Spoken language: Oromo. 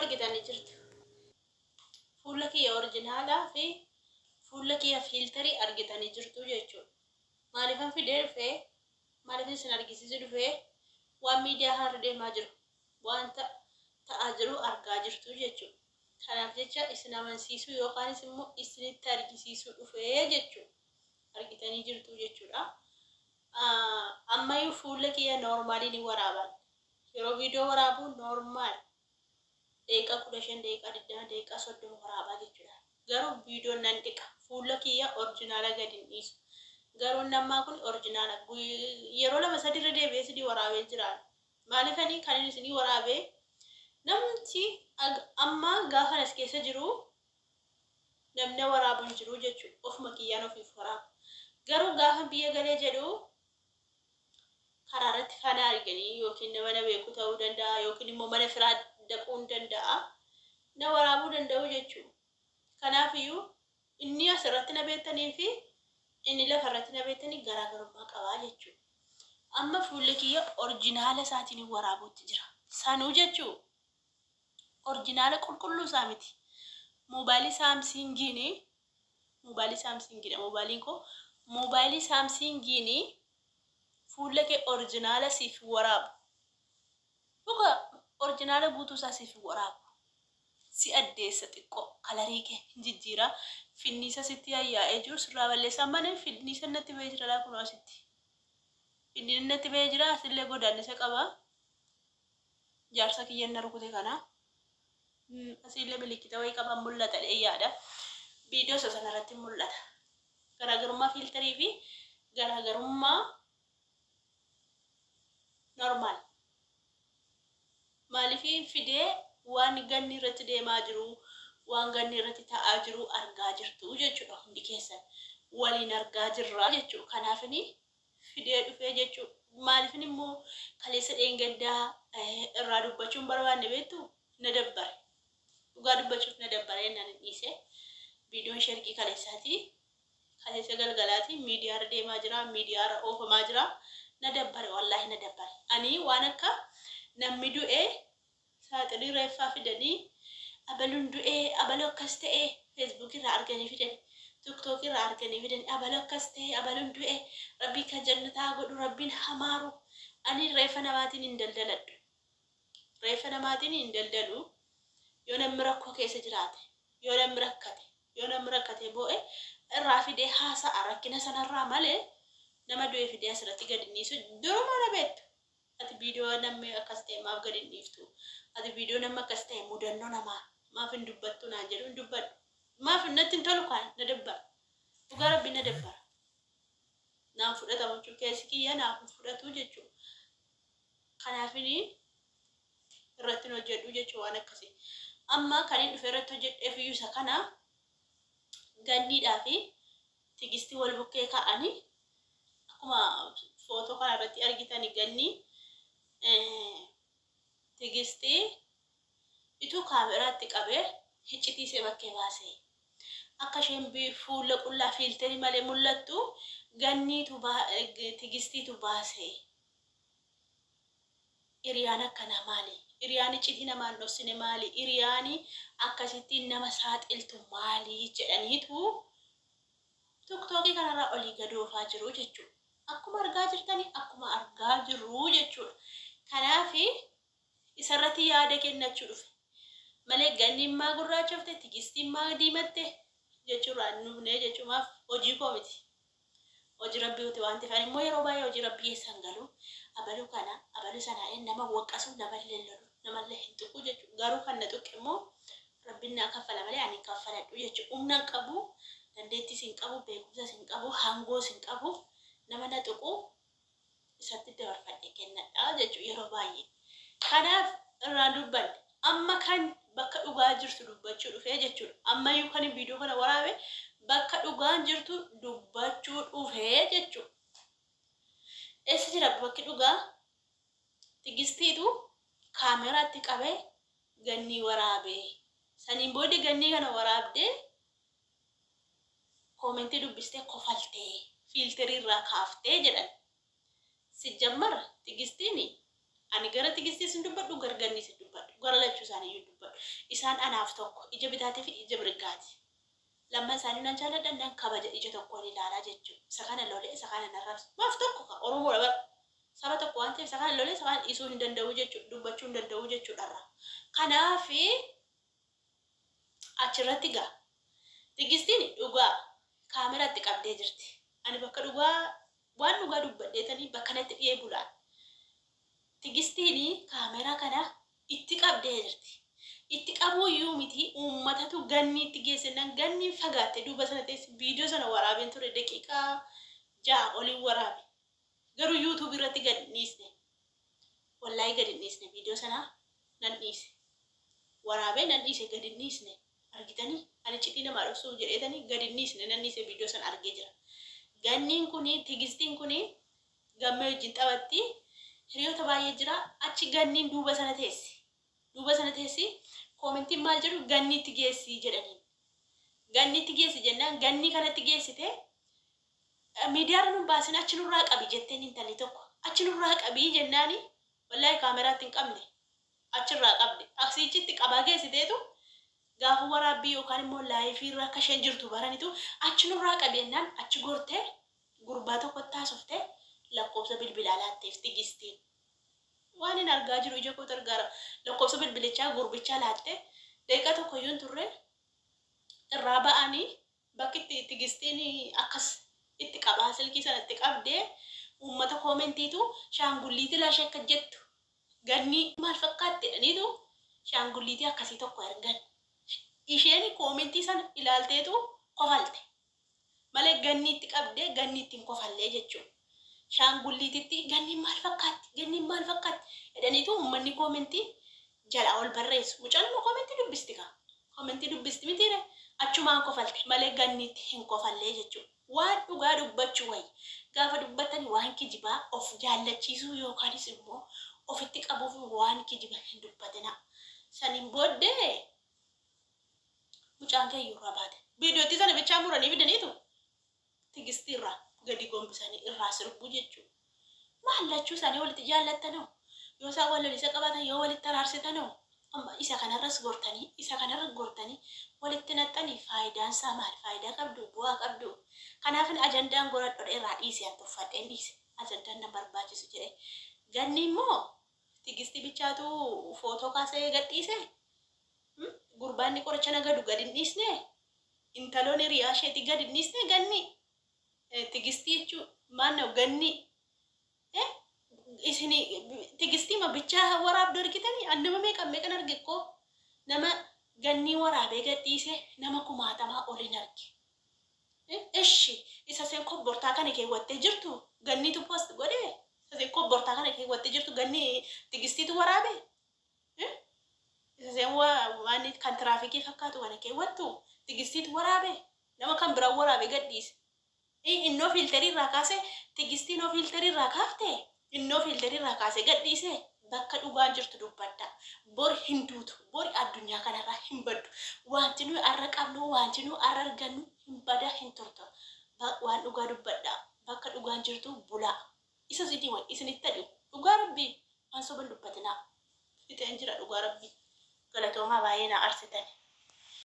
Argitanii jirtu. Fuula kiyya orjinaalaa fi fuula kiyya fiiltarii argitanii jirtu jechuudha. Maaliifan fidee dhufee? Maaliif isin argisiisuu dhufee? Waan miidiyaa har'a deemaa jiru, wanta ta'aa jiru argaa jirtu jechuudha. Kanaaf jecha isin amansiisuu yookaanis immoo isinitti argisiisuu dhufee jechuudha. Argitanii jirtu jechuudha. Ammayyuu fuula kiyya noormaalii ni waraaban. Yeroo viidiyoo waraabu normal daqiiqaa 15, daqiiqaa 20, daqiiqaa 30 waraabaa jechuudha. Garuu viidiyoo nan dhiqa. Fuula kiyya orjinaala gadi hin dhiisu. Garuu inni ammaa kun orjinaala. Yeroo lama sadi irra deebi'ee isinii waraabee jira. Maaliif ani kan inni isinii waraabee namti amma gaafan as keessa jiru namni na waraabu hin jiru jechuudha. Ofuma kiyyaan ofiif waraaba. Garuu gaafa biyya galee jedhu karaa irratti faana arganii yookiin nama na beeku ta'uu danda'a yookiin immoo mana firaa dhaquu hin danda'a. Na waraabuu danda'u jechuudha. Kanaaf iyyuu inni asirratti na beektanii fi inni lafa irratti na beektanii garaagarummaa qabaa jechuudha. Amma fuulli kiyya orjinaala isaatiin waraabuutti jira. Sanuu jechuu orjinaala qulqulluu isaa miti. Moobaayilii Saamsiingiin, moobaayilii Saamsiingiidha moobaayiliin koo. Moobaayilii Saamsiingiin fuula kee orjinaala siif hin waraabu. Dhugaa orjinaala guutuu isaa siif hin waraabu. Si addeessa xiqqoo kalarii kee hin jijjiira. Finniisa sitti yayyaa'ee jiru sirraa balleessa. Amma ani finniisa natti ba'ee jira laa kunoo asitti. Finniin natti ba'ee jira, asillee godaannisa qaba. Jaarsa kiyyan na rukute kana. Asiillee milikkita wayii qaba, mul'ata jedhee yaada. Viidiyoo isa sanarratti mul'ata. Garaagarummaa fiiltarii fi garaagarummaa normaal. Maaliif fidee? Waan ganni irratti deemaa jiru, waan ganni irratti ta'aa jiru argaa jirtu jechuudha hundi keessan. Waliin argaa jirra jechuudha. Kanaafini fidee dhufee jechuudha. Maaliifin immoo kaleessa dheengaddaa irraa dubbachuu hin barbaanne beektu? Na dabbare. Dhugaa dubbachuuf na dabbare jennaan hin dhiise. Viidiyoon sherqii kaleessaati. Kaleessa galgalaati miidiyaarra deemaa jira, miidiyaarra oofamaa jira. Na dabbare, wallaahi na dabbare. Ani waan akka namni du'e saaxinii reeffaa fidanii abaluun du'ee, abalu akkas ta'e, feesbuukii irraa arganii fidani, tiktookii irraa arganii fidani, abalu akkas ta'e, abaluun du'e, rabbii kan jannataa godhu, rabbiin hamaaru. Ani reeffa namaatiin hin daldaladhu. Reeffa namaatiin hin daldalu. Yoo namni rakkoo keessa jiraate, yoo namni rakkate, yoo namni rakkatee boo'e irraa fidee haasa'a rakkina sanarraa malee nama du'e fidee asirratti gadi hin dhiisu. Durumaa na beektu. Ati viidiyoo namni akkas ta'e maaf gadi hin dhiiftu? Ati viidiyoo namni akkas ta'e mudannoo namaa maaf hin dubbattu naan jedhu, hin dubbadhu. Maaf natti hin tolu kaan na dabbara. Dhugaa rabbii na dabbara. Naan fudhatamu jechuudha. Keessi kiyya naaf hin fudhatu jechuudha. Kanaafini irratti hin hojjedhu jechuudha waan akkasii. Amma kan inni dhufe irratti hojjedheef iyyuu isa kana, ganniidhaa fi Tigistii wal bukkee ka'anii akkuma footoo kana irratti argitani, ganni Tigistii ituu kaameraatti qabee hiccitii ishee bakkee baase. Akka isheen fuula qullaa fiilterii malee mul'attu ganniitu Tigistiitu baase. Hiriyaan akkanaa maali? Hiriyaan iccitii namaa hin dhoksine maali? Hiriyaan akkasittiin nama saaxiltu maali? Jedhaniitu tiktookii kanarraa olii gad oofaa jiru jechuudha. Akkuma argaa jirtani, akkuma argaa jirru jechuudha. Kanaaf isarratti yaada kennachuu dhufe. Malee ganniin maa gurraachofte, Tigistiin maa diimatte jechuurraa hin dhufne jechuumaaf hojii koo miti. Hojii rabbiiti waan ta'eef ani immoo yeroo baay'ee hojii rabbii keessa hin galu. Abalu kana, abalu sana jedhee nama waqqasu, namallee hin lolu, namallee hin tuqu jechuudha. Garuu kan na tuqe immoo rabbiin naa kaffala malee ani hin kaffaladhu jechuudha. Humna hin qabu, dandeettiis hin qabu, beekumsas hin qabu, hangoos hin qabu. Nama na tuqu isatti dabarfadhe kennadha jechuudha yeroo baay'ee. Kanaaf irraan dubbanne. Amma kan bakka dhugaa jirtu dubbachuu dhufee jechuudha. Ammayyuu kan viidiyoo kana waraabe bakka dhugaan jirtu dubbachuu dhufee jechuudha. Eessa jira bakki dhugaa? Tigistiitu kaameraatti qabee gannii waraabee. Saniin booda gannii kana waraabdee koomentii dubbistee kofaltee fiilterii irraa kaaftee jedhan. Sijjammar Tigistiin Ani gara Tigistiis hin dubbadhu, gara Ganniis hin dubbadhu. Gara lachuu isaanii iyyuu hin dubbadhu. Isaan anaaf tokko. Ija bitaatii fi ija mirgaati. Lamman isaanii nan jaalladha, nan kabaja, ija tokkoon ilaalaa jechuudha. Isa kana lolee, isa kana nan arrabsa. Maaf tokko ka Oromoodha bar. Saba tokko waan ta'eef isa kana lolee isa kana dhiisuu hin danda'u jechuudha. Dubbachuu hin danda'u jechuudha irraa. Kanaaf achirratti gaa Tigistiin dhugaa kaameraa itti qabdee jirti. Ani bakka dhugaa waan dhugaa dubbadheetanii bakka natti dhiyee bulaan. Tigistiin kaameraa kana itti qabdee jirti. Itti qabuu iyyuu miti, uummatatu Gannii itti geessennaan Ganniin fagaatte duuba sana teessi. Viidiyoo sana waraabeen ture, daqiiqaa 6 oliin waraabe. Garuu YouTube irratti gad hin dhiisne. Wallaahii gad hin dhiisne, viidiyoo sana nan dhiise. Waraabee nan dhiise, gad hin dhiisne. Argitanii? Ani iccitii namaa dhoksuuf jedheetanii gad hin dhiisne, nan dhiise, viidiyoo sana argee jira. Ganniin kuni, Tigistiin kuni Gammee wajjin taphatti. Hiriyoota baay'ee jira. Achi Ganniin duuba sana teessi. Duuba sana teessi. Koomentiin maal jedhu? Ganniitti geessi jedhaniin. Ganniitti geessi jennaan Gannii kanatti geessite, miidiyaarra nun baasin, achi nurraa qabi jetteen intalli tokko. Achi nurraa qabii jennaani wallaahi kaameraatti hin qabne. Achirraa qabde. Asiichitti qabaa geessiteetu gaafa waraabbii yookaan immoo laayifii irra akka isheen jirtu baranitu achi nurraa qabi jennaan achi gortee gurbaa tokkotti haasofte, lakkoofsa bilbilaa laatteef Tigistiin. Waan hin argaa jiru ija kootu argaara. Lakkoofsa bilbilichaa gurbichaa laatte, daqiiqaa tokko iyyuu hin turre, irraa ba'anii bakki itti Tigistiin akkas itti qabaa silkii sana itti qabdee uummata koomentiitu shaangulliitii laashee akka jettu, Gannii maal fakkaatti jedhaniitu shaangulliitii akkasii tokko ergan. Isheen koomentii sana ilaalteetu kofalte. Malee Ganniitti qabdee Ganniitti hin kofallee jechuudha. Shaangulliititti Ganniin maal fakkaatti? Ganniin maal fakkaatti? Jedhaniitu uummanni koomentii jalaa ol barreessu. Mucaan immoo koomentii dubbisti kaa. Koomentii dubbisti mitiire, achumaan kofalte malee Ganniitti hin kofallee jechuudha. Waan dhugaa dubbachuu wayya. Gaafa dubbattan waan kijibaa of jaallachiisuu yookaanis immoo ofitti qabuuf waan kijiba hin dubbatinaa. Saniin booddee mucaan keeyyuu irraa baate. Viidiyootti sana bichaa muranii fidaniitu Tigistii irraa gadi gombisanii irraa sirbuu jechuudha. Maal lachuu isaanii walitti jaallattanoo? Yoo isaan wal lolisa qabaatan yoo walitti araarsitanoo? Amma isa kanarras gortanii isa kanarra gortanii walitti naxxanii faayidaan isaa maal? Faayidaa qabdu? Bu'aa qabdu? Kanaafin ajandaan goradhodhe irraa dhiise, an tuffadheen dhiise. Ajandaan nan barbaachisu jedhe. Ganni immoo Tigistii bichaatu footoo kaasee gadhiise? Gurbaan inni qoricha nagadu gad hin dhiisne? Intaloon hiriyaa isheetii gad hin dhiisne Ganni? Tigistii jechuu maal Ganni? Isin Tigistii ma bichaa waraabdu argitanii? An nama meeqan meeqan arge koo, nama Gannii waraabee gadhiise nama kumaatamaa olin arge. Ishi isa seen kobbortaa kana keewwattee jirtu Ganniitu post godhe? Isa seen kobbortaa kana keewwattee jirtu Gannii Tigistiitu waraabe? Isa seen waan kan tiraafikii fakkaatu kana keewwattu Tigistiitu waraabe? Nama kan biraan waraabe gadhiise. Innoo fiilterii irraa kaase, Tigistiin fiilterii irraa kaafte, innoo fiilterii irraa kaase gadhiise. Bakka dhugaan jirtu dubbadha. Bor hin duutu. Bori addunyaa kanarraa hin baddu. Wanti nuyi arra qabnu, wanti nuyi arra argannu hin bada, hin turtu. Waan dhugaa dubbadha. Bakka dhugaan jirtu bulaa. Isa isinii way isinitti adhu. Dhugaa Rabbii waan soban dubbatinaa. Fixeen jira dhugaa Rabbii. Galatoomaa, baay'ee na arsitan.